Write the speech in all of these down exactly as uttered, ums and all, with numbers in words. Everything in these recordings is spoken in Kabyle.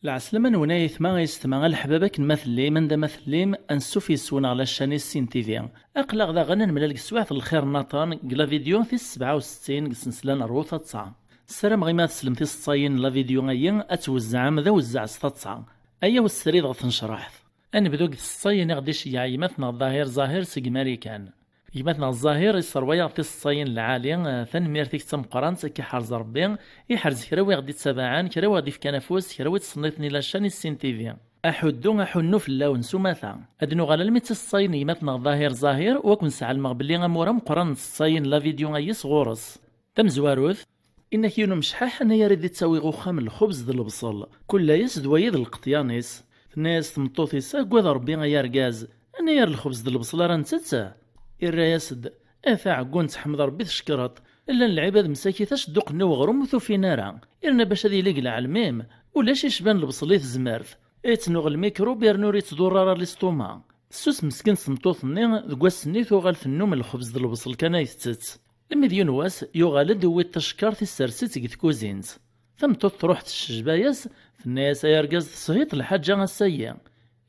Lɛeslama-nwen ay aytma, ay yessetma, a leḥbab, akken ma tellim, anda ma tellim, ansuf yes-wen ɣer la chaîne Issin T V. Aql-aɣ daɣen nemlal deg teswiɛt n lxir n aṭan, deg la vidéo tis sebɛa u settin deg ssensla n Rwu Taḍsa. Ssarameɣ imi ad teslem tiseḍsayin n la vidéo-ayi, ad twezzɛem d awezzeɛ s taḍsa. Ayaw srid ɣef tnecraḥt. Ad nebdu deg tseḍsayin i ɣ-d-iceyyeɛ gma-tneɣ Ḍahir Zahir seg Marikan. Gma-tneɣ Ẓahir isserwa-yaɣ tiseḍsayin lɛali, eh, tanemmirt-ik d tameqqrant, ad k-iḥrez Rebbi, iḥrez kra wi ɣ-d-ittabaɛen, kra wi ɣ-d-ifkan afus, kra wi ttṣenniten i la chaîne Issin T V. Aḥuddu, aḥunnu fell-awen s umata. Ad nuɣal almi d tiseḍsayin n gma-tneɣ Ḍahir Ẓahir, u ad ken-sɛelmeɣ belli amur ameqqran n tseḍsayin n la vidéo-ayi sɣur-s. Tamezwarut, inna-k yiwen umecḥaḥ anayer i d-ittawi uxxam lxubz d lebṣel, kul ass d wayi d lqeṭyan-is. Tenna-yas tmeṭṭut-is: "Aggad Rebbi ay argaz, anayer lxubz d lebṣel ara ntett?" Irra-yas-d: "A taɛeggunt, ḥmed Rebbi tcekkreḍ, llan lɛibad msakit acedduq-nni uɣrum ur t-ufin ara, irna bac ad yili deg lɛelm-im, ulac icban lebṣel i tezmert, ittnuɣ lmikrub irna ur ittḍurr ara listumaɣ." Tessus meskint tmeṭṭut-nni, deg wass-nni tuɣal tennum lxebz d lebṣel kan ay tettett. Imi d yiwen wass, yuɣal-d, iwwi-d tacekkart, issers-itt deg tkuzint. Tameṭṭut truḥ teccejba-yas, tenna-yas: "Ay argaz, teshiḍ lḥaǧa ass-ayi."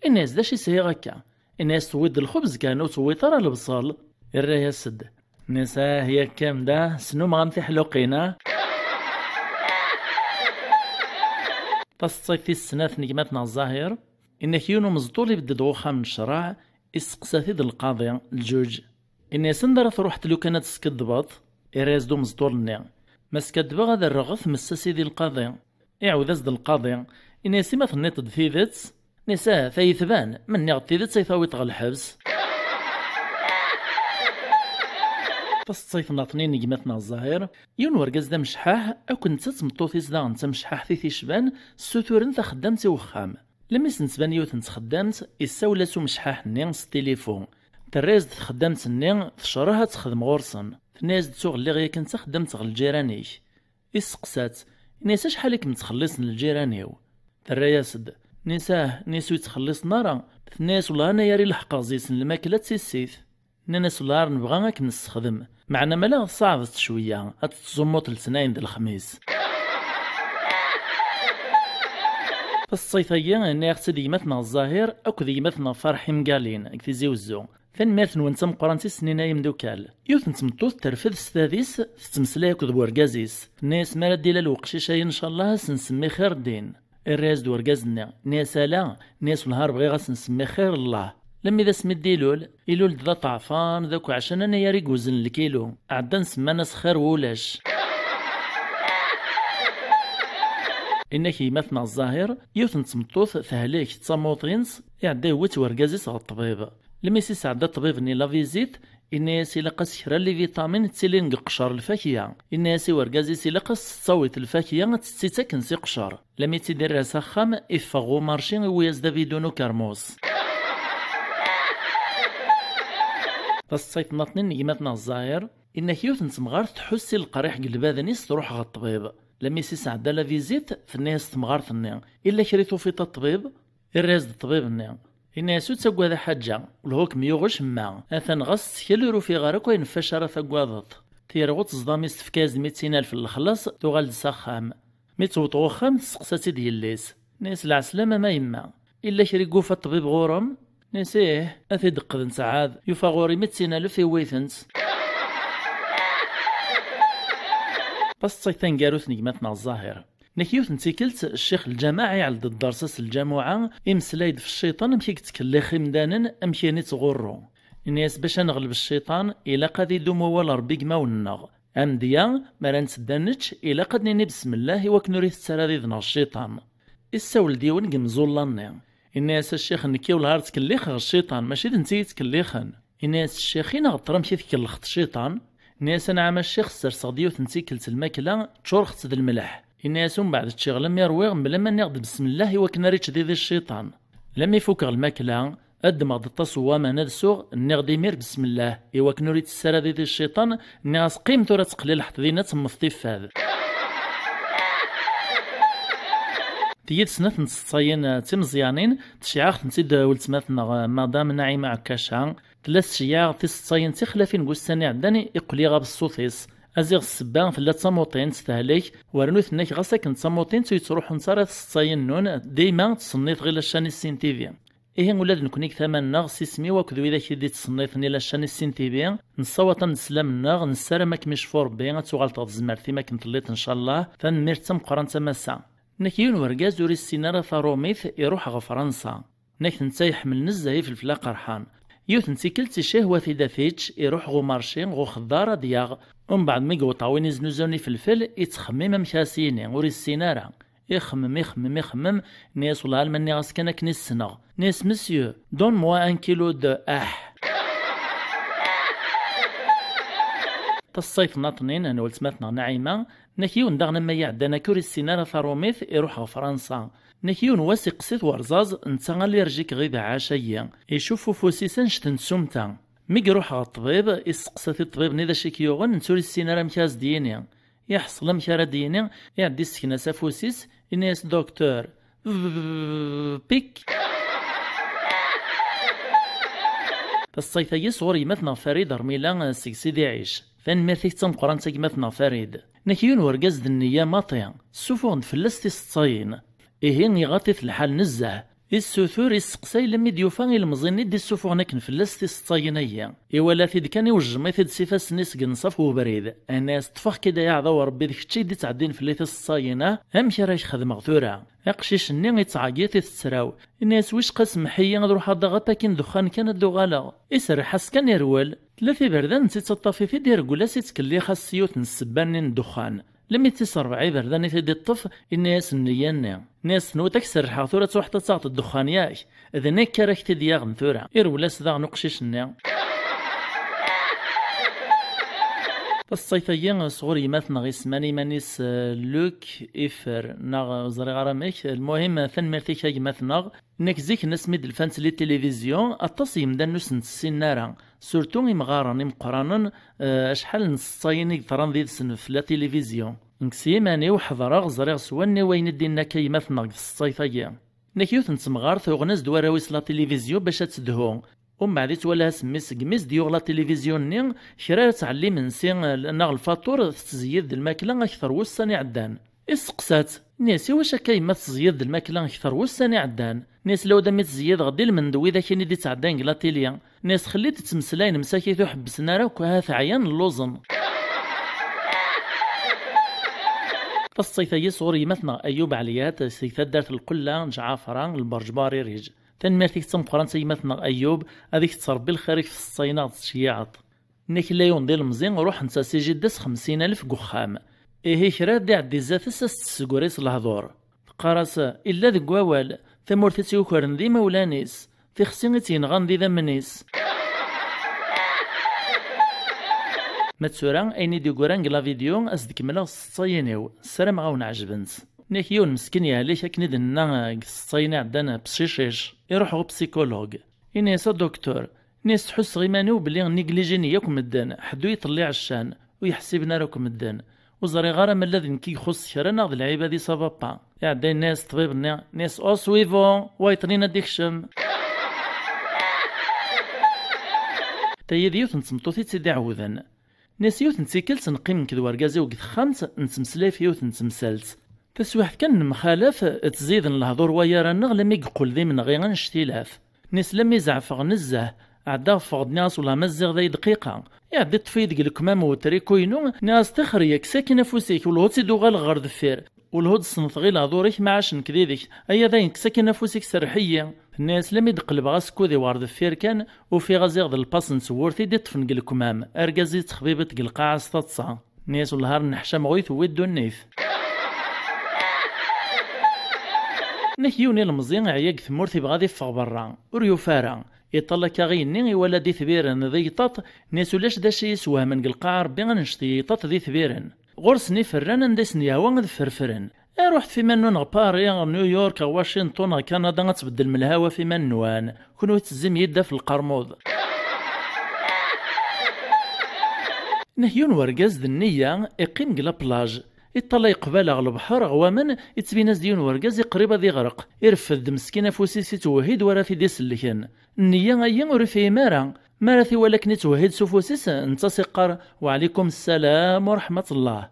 Inna-yas: "D acu i shiɣ akka?" Inna-yas: "Tewwiḍ-d lxebz kan, ur tewwiḍ ara lebṣel." Irra-yas-d, inna-yas: "Ah, yakkam da, snumeɣ-am tiḥluqin, a?" Taseḍsayt tis snat n gma-tneɣ Ẓahir. Inna-k yiwen umeẓṭul ibedd-d ɣer uxxam n ccreɛ, isteqsa-t-id lqaḍi, lǧuǧ. Inna-yas: "Anda ara truḥeḍ lukan ad teskaddbeḍ?" Irra-yas-d umeẓṭul-nni: "Ma skaddbeɣ ad rreɣ ɣer tmes, a sidi lqaḍi." Iɛawed-as-d lqaḍi, inna-yas: "I ma tenniḍ-d tidet?" Inna-yas: "Ahat ay tban, ma nniɣ-d tidet ay tawiḍ ɣer lḥebs." Taseḍsayt n aṭnin n gma-tneɣ Ẓahir. Yiwen urgaz d amecḥaḥ, akk netta d tmeṭṭut-is daɣen d tamecḥaḥt i t-icban, ssuturen taxeddamt i wexxam. Lmi s-nettban yiwet n txeddamt, issawel-as umecḥaḥ-nni s tilifu. Terra-yas-d txeddamt-nni tecreḥ ad texdem ɣur-sen. Tenna-yas-d: "Tuɣ lliɣ yakan d taxeddamt ɣer lǧiran-ik." Isteqsa-tt, inna-yas: "Acḥal i kem-ttxelliṣen lǧiran-iw?" Terra-yas-d, inna-yas: "Ah, inna-yas, ur yi-ttxelliṣen ara." Tenna-yas: "Wellah, anayer i leḥqeɣ zzi-sen lmakla d tissit." Nnan-as: "Wellah, ar nebɣa ad kem-nessexdem. Meɛna ma la tṣeɛdeḍ cwiya, ad tettẓummuḍ letnayen d lexmis." Taseḍsayt-agi, nniɣ-tt-id gma-tneɣ Ẓahir akked gma-tneɣ Ferḥ Imgalin deg Tizi Wezzu. Tanemmirt-nwen d tameqqrant i s-nnin ay imdukal. Yiwet n tmeṭṭut terfed s tadist, tettmeslay akked wergaz-is. Tenna-yas: "Mi ara d-ilal weqcic-ayi, ncallah, ad s-nsemmi Xir ddin." Irra-yas-d wergaz-nni, nni-as: "Ala," nni-as, "wellah ar bɣiɣ ad s-nsemmi Xir llah." Lemmi d asmi d-ilul, ilul-d d aṭeɛfan, d akk ɛcan anayer i yewzen lkilu. Ɛeddan semman-as Xir wulac. Inna-k gma-tneɣ Ẓahir, yiwet n tmeṭṭut tehlek d tamuḍint, iɛedda yewwi-tt wergaz-is ɣer ṭṭbib. Lemmi s-isɛedda ṭṭbib-nni la visite, inna-yas: "Ilaq-as kra n livitamin ttilin deg qcer lfakya." Inna-yas i wergaz-is: "Ilaq-as tettawiḍ lfakya, ad tetti-tt akken si qcer." Lami tt-id-irra s axxam, iffeɣ ɣer umarci, iwwi-yas-d abidun ukermus. Taseḍsayt n aṭnin n gma-tneɣ Ẓahir, inna-k yiwet n temɣart tḥuss i leqriḥ deg lbaden-is, truḥ ɣer ṭṭbib. Lami s-isɛedda la visite, tenna-yas temɣart-nni: "Illa kra i tufiḍ a ṭṭbib?" Irra-yas-d ṭṭbib-nni, inna-yas: "Ur ttaggad a ḥaǧa, ur lhukem yuɣ acemma. Atan ɣas ttkel, ur ufiɣ ara akk ayen ffac ara taggadeḍ." Tirɣut ẓḍam-is tefka-yas-d mitin alef n lexlaṣ, tuɣal-d s axxam. Mi tewweḍ ɣer uxxam, tesseqsa-tt-id yelli-s. Tenna-yas: "Lɛeslama a yemma, illa kra i yufa ṭṭbib ɣur-m?" Tenna-yas: "Ih, a t-id-qqdent ɛad, yufa ɣur-i mitin alef, iwwi-tent." Taseḍsayt taneggarut n gma-tneɣ Ẓahir. Nek yiwet n tikkelt, ccix n lǧameɛ iɛell-d ddersa s lǧamuɛa, imeslay-d f cciṭan amek i yettkellix imdanen, amek i ten-ittɣurru. Ini-as: "Bac ad neɣleb cciṭan, ilaq ad idum wawal Ṛebbi deg imawen-nneɣ. Amedya, mi ara netteddu ad nečč, ilaq ad nini besmellah i wakken ur itett ara did-neɣ cciṭan." Issawel-d yiwen deg yimẓulla-nni. Ini-as: "A ccix, nekki wellah ar ttkellixeɣ cciṭan, mačči d netta i yettkellixen." Ini-as ccix: "I neɣ ṭṭer amek i tkellxeḍ cciṭan?" Ini-as: "Anɛam a ccix, sserseɣ-d yiwet n tikkelt lmakla, ččureɣ-tt d lmelḥ." Ini-as: "Umbeɛd ččiɣ lammi rwiɣ, mebla ma nniɣ-d besmellah i wakken ar ičč did-i cciṭan. Lammi fukeɣ lmakla, ad ddmeɣ-d aṭas n waman ad suɣ, nniɣ-d imir besmellah, i wakken ur itess ara did-i cciṭan, nniɣ-as: 'Qqim tura ad teqlileḥt dinna ad temmeḍ tiffad.'" Tigi d snat n tseḍsayin, eh, d timeẓyanin, tecceɛ-aɣ-tent-id, eh, weltma-tneɣ, eh, Madame Naïma Ɛekkaca. Tella tceyyeɛ tiseḍsayin tixlafin deg ussan iɛeddan, iqqel iɣab ṣṣut-is. Aziɣ ssebba tella d tamuṭint tehlek, wernu tenna-k ɣas akken d tamuṭint ur yettruḥunt ara tiseḍsayin-nnun, dima ttṣenniteɣ i la chaîne Issin T V. Ihi ula d nekkni deg tama-nneɣ, s isem-iw akked widak i d-ittṣenniten i la chaîne Issin T V, nessawaḍ-am-d sslam-nneɣ, nessaram ad kem-icfu Rebbi, ad tuɣaleḍ ɣer tezmert-im akken telliḍ ncallah, tanemmirt d tameqqrant a massa. Nek yiwen wergaz ur issin ara tarumit, iruḥ ɣer Fransa. Nek netta iḥemmel nezzeh ifelfel aqerḥan. Yiwet n tikkelt icihwa-t-id ad t-ičč, iruḥ ɣer umarci, ɣer uxeddar ad d-yaɣ. Umbeɛd mi yewweḍ ɣer win iznuzun ifelfel, ittxemmim amek ara s-yini, ur issin ara. Ixemmem, ixemmem, ixemmem, nni-as: "Wellah, alma nniɣ-as kan akken i ssneɣ." Nni-as: "Monsieur, donne-moi un kilo de ah." Taṣṣayt n Aṭnin, n weltma-tneɣ Naɛima, nek yiwen daɣen ama iɛeddan akka ur issin ara tarumit, iruḥ ɣer Fransa. Nek yiwen wass iqqes-it werẓaẓ, netta allergique ɣ ibeɛɛac-agi. Icuff ufus-is annect n tsumta. Mi iruḥ ɣer ṭṭbib, isteqsa-t i ṭṭbib-nni d acu i k-yuɣen, netta ur issin ara amek ara s-d-yini. Iḥṣel amek ara d-yini, iɛedda issekn-as afus-is, ini-as: "Docteur, pik." Taṣṣayt-agi sɣur yemma-tneɣ Farid Rmila seg Sidi Ɛic. Tanemmirt-ik d tameqqrant a gma-tneɣ Farid. Nek yiwen wergaz d nniya maṭi, ssufuɣen-d fell-as tiseḍsayin. Ihi iɣaṭ-it lḥal nezzeh. Issutur, isseqsay, lemmi d-yufa ilemẓi-nni d-issufuɣen akken fell-as tiseḍsayin-agi. Iwala-t-id kan, iwejjem-it-id s ifassen-is deg nnṣaf n ubrid. Ini-as: "Ṭṭfeɣ-k-id ay aɛdaw n Rebbi, d kečč i d-ittɛeddin fell-i tiseḍsayin-a, amek ara k-xedmeɣ tura?" Aqcic-nni ittɛeggiḍ i tettrew. Ini-as: "Wicqa semmeḥ-iyi, ad ruḥeɣ daɣ ad pakin ddexxan kan ad d-uɣaleɣ." Iserreḥ-as kan irwel. Tella tiberdan tettaṭṭaf-it-id, ireggel-as, ittkellix-as s yiwet n ssebba-nni n ddexxan. Lemmi d tis ṛebɛa iberdan i t-id-iṭṭef, inna-yas nniya-nni. Inna-yas: "Tenwiḍ ad k-serrḥeɣ tura ad tṛuḥeḍ ad taɣeḍ ddexxan, yak? D nekk ara k-t-id-yaɣen tura." Irwel-as daɣen uqcic-nni. Taṣṣayt-agi sɣur yemma-tneɣ isemman iman-is, eh, Luc Iffer, neɣ ur ẓriɣ ara amek. Lmuhim, tanemmirt-ik a gma-tneɣ. Nekk zik-nni asmi d-lfant les télévisions, aṭas n yemdanen ur sent-ssinen ara, surtout imɣaren imeqqranen, eh, acḥal n tseḍsayin i yeḍran did-sen f la télévision. Nekk s yiman-iw ḥeḍreɣ, ẓriɣ s wallen-iw ayen i d-inna akka yemma-tneɣ deg tseḍsayt-agi. Nekk yiwet n temɣart uɣen-as-d warraw-is la télévision bac ad tedhu. Umbeɛd ittwala-as mmi-s, segmi s-d-yuɣ la télévision-nni, kra ara tɛelli imensi, eh, neɣ lfaṭur, tettzeyyid-d lmakla akter wussan iɛeddan. Isteqsa-tt, inna-yas: "Iwacu akka yemma tettzeyyid-d lmakla akter wussan iɛeddan?" Inna-yas: "Lawd a mmi, ttzeyyideɣ-d ilmend n widak-nni i d-ittɛeddayen deg la télé." Inna-yas: "Xelli-d ttmeslayen msakit ur ḥebbsen ara akk, ahat ɛyan lluẓen." Taṣṣayt-agi sɣur yemma-tneɣ Ayub Ɛliyat seg taddart n Lqella n Ǧɛafra, lberǧ Buɛririǧ. Tanemmirt-ik d tameqqrant a yemma-tneɣ Ayub, ad k-tettrebbi lxir-ik f tseḍsayin-a ɣ-d-tceyyiɛeḍ. Nekk la yiwen d ilemẓi ruḥent-as i jidda-s xemsin alef deg uxxam. Ihi kra ad d-iɛeddi zdat-s ad s-tessegri s lehdur. Teqqar-as: "Illa deg wawal, tamurt i tt-yukren d imawlan-is, tixsi i tt-yenɣan d idammen-is." Ma d tura, ayen i d-yegran deg la vidéo, ad s-d-kemmleɣ s tseḍsayin-iw, ssarameɣ ad wen-ɛejbent. Nek yiwen meskin yehlek akken i d-nenna deg tseḍsayin iɛeddan bṣicic, iruḥ ɣer upsikulug. Ini-as: "A docteur, ini-as ttḥusseɣ iman-iw belli négligin-iyi akk medden, ḥedd ur iṭelliɛ ccan, ur yi-ḥsiben ara akk medden. Ur ẓriɣ ara ma lla d nekk i ixuṣṣ kra neɣ d lɛibad-is a bapa." Iɛedda yenna-yas ṭṭbib-nni, ini-as: "Au suivant, wa yeṭnin ad d-ikcem." Tayi d yiwet n tmeṭṭut i tt-id-iɛewden. Inna-yas: "Yiwet n tikkelt neqqim nekk d wergaz-iw deg texxamt, nettmeslay f yiwet n temsalt. Taswiḥt kan nemxalaf, ttziden lehdur wayar-nneɣ, lammi yeqqel d imenɣi annect-ilat." Inna-yas: "Lammi zeɛfeɣ nezzeh, ɛeddaɣ ffɣeɣ-d, nniɣ-as: 'Wellah ma zziɣ day dqiqa.' Iɛedda iṭṭef-iyi-d deg lekmam utriku-inu, nniɣ-as: 'Tixer-iyi, kkes akin afus-ik, welhu ad tt-id-uɣaleɣ ɣer deffir. Welhu ad d-ssenṭeɣ i lehdur-ik, maɛac nekk did-k. Aya dayen, kkes akin afus-ik, serreḥ-iyi.'" Tenna-yas: "Lammi d-qelbeɣ asekkud-iw ɣer deffir kan, ufiɣ aziɣ d lpas n tewwurt i d-iṭṭfen deg lekmam, argaz yettexbibiṭ deg lqaɛa s taḍsa." Tenna-yas: "Wellah ar nneḥcameɣ ur yi-tewwi ddunit." Nek yiwen ilemẓi iɛya deg tmurt, ibɣa ad iffeɣ berra, ur yufi ara. Iṭall akka aɣ-yenni, iwala-d itbiren d igṭaṭ, inna-yas: "Ulac d acu i yi-iswehmen deg lqaɛa Rebbi annect n yigṭaṭ d itbiren. Ɣur-sen iferran anda i sen-yehwa ad ffrefren. Ruḥet f iman-nwen ɣer Paris, ɣer New York, ɣer Washington, ɣer Canada, ad tbeddlem lhawa f iman-nwen. Kunwi tezzim yid-d ɣef lqermud." Nek yiwen wergaz d nniya, iqqim deg la plage. Iṭṭalay qbala ɣer lebḥer, ɣer waman, ittbin-as-d yiwen wergaz i qrib ad iɣreq. Ireffed-d meskin afus-is, ittwehhi-d wara t-id-isellken. Nniya-ayi ur ifhim ara. Mi ara t-iwala akken ittwehhid s ufus-is, netta s-iqqar: "Wa ɛlikum ssalam wa ṛeḥma-ṭ-llah."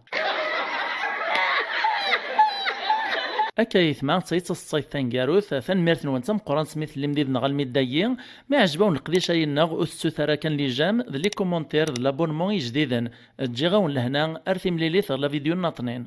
Akka ayetma, d tayi d taseḍsayt taneggarut. Tanemmirt-nwen d tameqqrant mi tellim did-neɣ almi d dagi. Ma iɛjeb-awen leqdic-ayi-nneɣ, ur tettut ara kan les j'aime d les commentaires d les abonnements ijdiden. Ǧǧiɣ-awen lehna, ar timlilit ɣer la vidéo nniḍen.